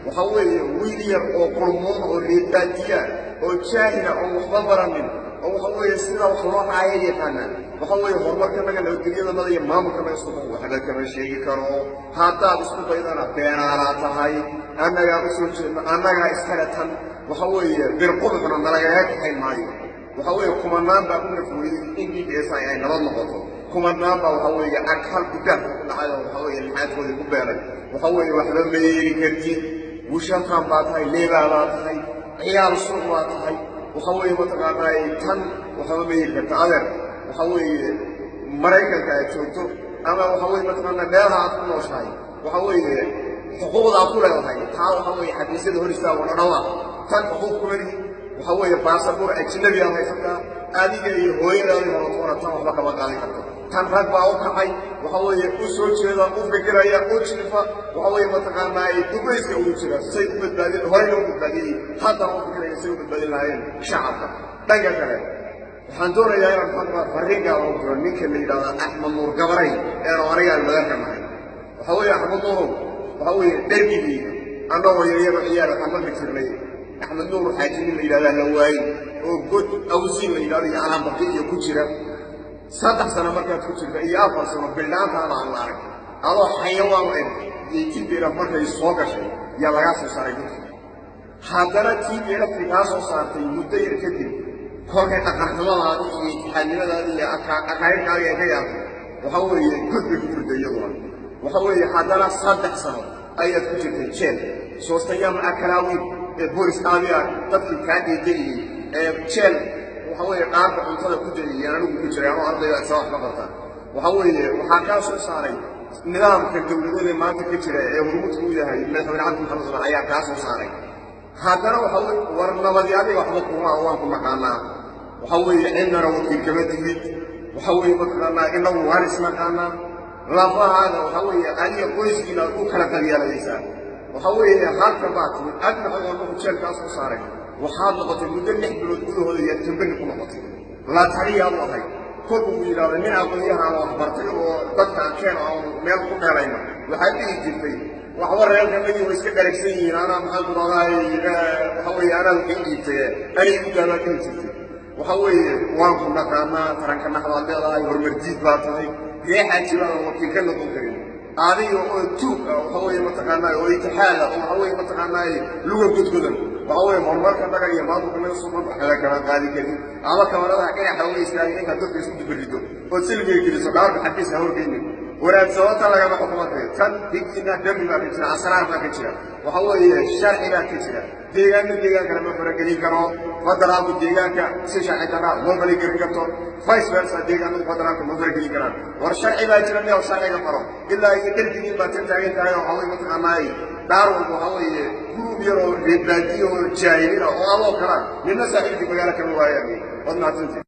Waxa weeye wiil yar oo qurmoon oo reebaadiya oo jaahila oo waxba baranin oo waxa weeye sida wax loo raaya yaqaana. Waxa weeye horumarkanaga, nabadgelyadannada iyo maamulkanaga suuqa waxba kama sheegi karo. Haddaad isku daydana beenaalaa tahay. Annagaa u soo jeedna, annagaa iskale tan. Waxa weeye birqubuxna nalagaga kaxayn maayo. Waxa weeye kumanaan baa u nafweeyey in DDS ay nabad noqoto. Kumanaan baa waxa weeye aghal gudaanka ku dhacay oo waxa weeye lixaadkoodii ku beelay. Waxa weeye waxba ma yeeli kartid. Wushantaan baa tahay, leebaa baa tahay, ciyaal suuq baa tahay. Waxa weeye mataqaanaa tan waxba ma yeeli karta, adeer. Waxa weeye Maraykanka aad joogto ama waxa weeye mataqaanaa meelaha aad ku nooshahay, waxa weeye xuquuqda aad ku leedahay taa waxa weeye xafiisyada hor istaago dhadhawa. Tan xuquuq kuma lihi. Waxa weeye baasabuur ajnabi aad haysataa, adiga iyo hooyadaadii horatoona tan waxba kama qaadan karto. Tan rag baa u kacay, waxa weeye u soo jeeda, u fikiraya, u jiifa, waxa weeye mataqaanaa dubayska ugu jira say u badbaadin, horeyna u badbaadiyey, haddana u fikiraya say u badbaadin lahaayeen shacabka. Dhanka kale waxaan doonayaa inaan maxaa farriin gaar u diro ninka la yidhahda Axmed Nuur Gabaray eenu aniga aan madarka nahay. Waxa weeye Axmed Nuurow, waxa weeye dhergigii annagoo yaryaro ciyaar waxaan maqli jirnay Axmed Nuur Xaaji nin la yidhahdaa la waayey oo god awsiin la yidhahdo iyo alaanbaqi iyo ku jira. 3 sano markaad ku jirta iyo 4 sano bildhaantaada aan la arag, adoo xayawaan u eg iyo TPLF markay soo gashay yaa lagaa soo saaray godka. Haddana TPLF kaa soo saartay muddo yar kadib, kolkay dhaqanxumadaadi iyo itixaadnimadaadi iyo aqayrkaagi ay ka yaabtay, waxa weeye god bay ku furtay iyaduna. Waxa weeye haddana 3 sano ayaad ku jirtay jeel soostayaama akalaawiin ee boolis aabiya dadkii kaa dheedeliyey ee jeel. Waxa weeye dhaarka cuntada ku dayay anigu ku jiray anoo ardayda isa wax ka barta. Waxa weeye waxaa kaa soo saaray nidaamka dowladeed maanta ka jira ee hormuudku u yahay madaxweyne Cabdi Maxamed Cumar ayaa kaa soo saaray. Haddana waxa weye war nabadi adiga waxba kuma waan ku naqaanaa. Waxa weeye cidnana wakiil kama tihid. Waxa weeye mataqaanaa innagu waan isnaqaanaa. Lafahaaga waxa weeye adiga qoyskiina aad u kala qabyaaladaysaa. Waxa weeye halkan baa timid Cabdi Maxamed Cumar markuu jeelkaa soo saaray, waxaad noqotay muddo 6 bilood gudahooda iyo tambani ku noqotay la taliyaad u ahayd. Kolku uu yidhahdo nin aqoonyahan wax bartay oo dadka aan keeno aanu meel ku dheelayno, waxaad dhihi jirtay waxba reerkanagii way iska dharagsan yihiin, anaa maxaan ku dhahdaay, waxa weeye anaa wax ii dhiibtay, anay igu daabaad dhihi jirtay. Waxa weeye waan ku naqaanaa, taranka naxbaad leedahay, horumar diid baa tahay, reexaaji baadan wakiil ka noqon karin. Adiga oo tuug ah, waxa weeye mataqaanaa oo itixaada oo waxa weeye mataqaanaa luga godgodan, waxa weeye horumarka naga iyo maamulka naga suuban waxba kama qaadi karin. Ama kamaradaha dhinaca uga istaagay intaad dadka isku dubarido ood silmiga geliso, dhaarka xafiiska horgeynin waraad sababta lagama xukumatay. Tan higiina dembi baa ka jira, asraar baa ka jira, waxa weeye sharci baa ka jira. Deegaanna deegaankana ma faragelin karo. Federaalku deegaanka si sharci darraa ma faragelin karto, vice versa, deegaanadu federaalka ma faragelin karaan. War sharci baa jira, meel sharciga maro. Ilaa iyo dhergigiin baad ka taagan tahay. Waxa weye mataqaanaa dhaar walba waxa weeye group yar oo reebaadiyo oo jaahiliin ah oo adoo kala nina saaxiibkii magaalo kama waayaan. Waad mahadsantihi.